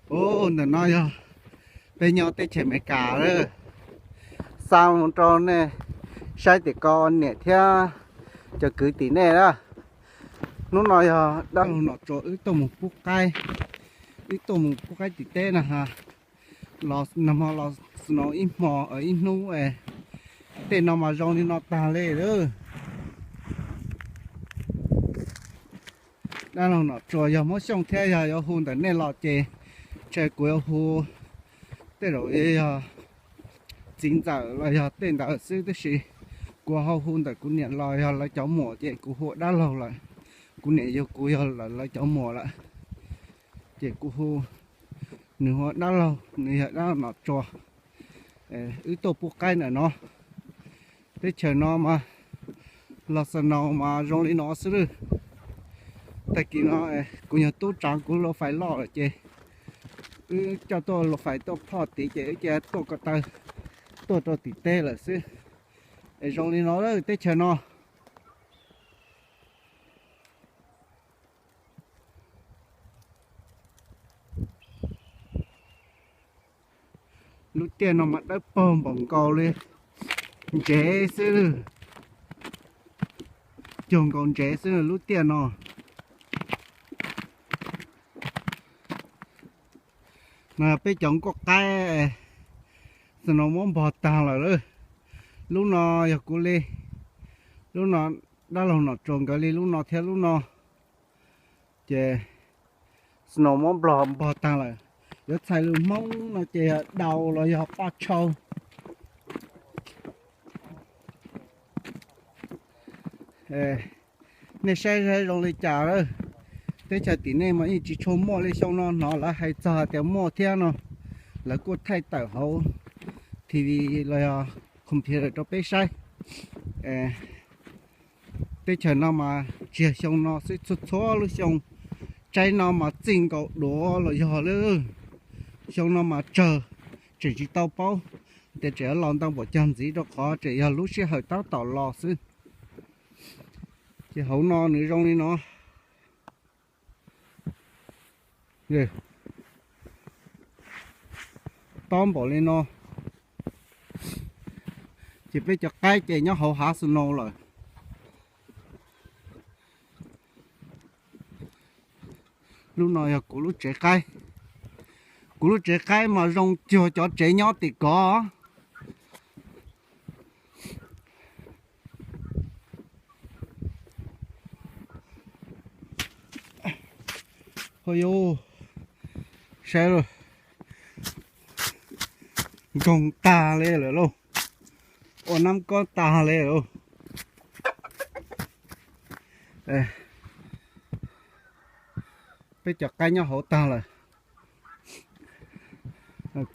Ub, ntawm no yog peb nyob teb chaws Amelikas lawm. Xa mus rau nej saib tim ko niam thiab cov kwv tim nej na. Hnub no yog dab laug Nom Tsuas wb tuaj mus pub qaib, wb tuaj mus pub qaib tim teb na ha. Los nag hmo los snow ib hmo ib hnub, tej no mas zoo li no tag li lawm. Dab laug Nom Tsuas yog Hmoob Xyooj thiab, yog yuav hu ntawm nej los ces ntshe kuv yuav hu tej zaum yog txiv ntxawm los yog tej ntawd xwb, tab sis kuv ho hu ntawm kuv niam los yog lawv cov muam ces kuv hu dab laug lawm. Kuv niam yug kuv yog lawv cov muam lawm, ces kuv hu nws ua dab laug, nws yog dab laug Nom Tsuas. Wb tuaj pub qaib ntawm no. Teb chaws no mas los snow mas zoo li no xwb lawm. Tag kis no kuv nyuag tub tsav kuv lub fais loj lawm ces wb coj tuaj lub fais tuaj phoj tid ces wb cia tuaj ko taw tuaj rau tim teb lawm xwb. Es zoo li no lawm teb chaws no. Lub tiaj no mas dawb paug npaum nkaus li ntsev xwb, cuag nkaus ntsev xwb lub tiaj no. No peb cov nkuaj qaib, snow muab npog tag lawm. Lub no yog kuv li, lub no dab laug Nom Tsuas nkawd li lub no thiab lub no. Ces snow muab npog tag lawm. Yuav txhais lus Hmoob no ces yog daus los yog poj tshau. Nej saib zoo li cas lawm? Teb chaws tim nej mas yeej tsis tshua muaj li, xyoo no hnov lawv hais txog tias muaj thiab no, lawv kuj thaij tawm hauv T V los yog computer rau peb saib. Teb chaws no mas tsis yog xyoo no xwb, txhua txhua lub xyoo tsaib no mas txij nkaus duav los yog lawm. Xyoo no mas tsawg tseem tsis tau paub tias tseem los ntau npaum cag ntxiv rau qhov tseem yog lub sij hawm tab tom los xwb. Ces hauv no nws zoo li no, tob npaum li no. Ces peb cov qaib ces nyob hauv hav snow lawm. Lub no yog kuv lub tsev qaib. Kuv lub tsev qaib mas zoo cuag cov tsev nyob tim kov. Hos yus, saib lauj, nkoog tag li lawm lauj, ua nab kob tag li lauj. Peb cov qaib nyob hauv tag lawm.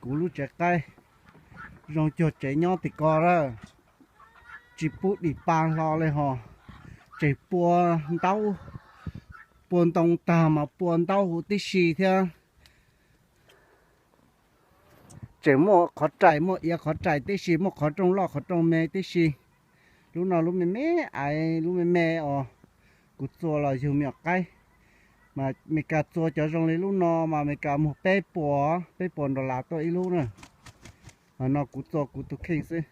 Kuv lub tsev qaib zoo cuag tsev nyob tim ko lawm, tsis pub dim pa hlo li hos, tseem pua ntaub, pua ntoo tag mas pua ntaub huv tib si thiab. Tseem muaj qhov rais, muaj iav qhov rais tib si, muaj qhov rooj loj qhov rooj me tib si. Lub no lub me me, aiv lub me me os. Kuv txua los yug me nyuam qaib, mas Amelikas txua cov zoo li lub no mas Amelikas muag peb puas, peb puas dollar tuaj ib lub na. Hos no kuv txua kuv tus kheej xwb.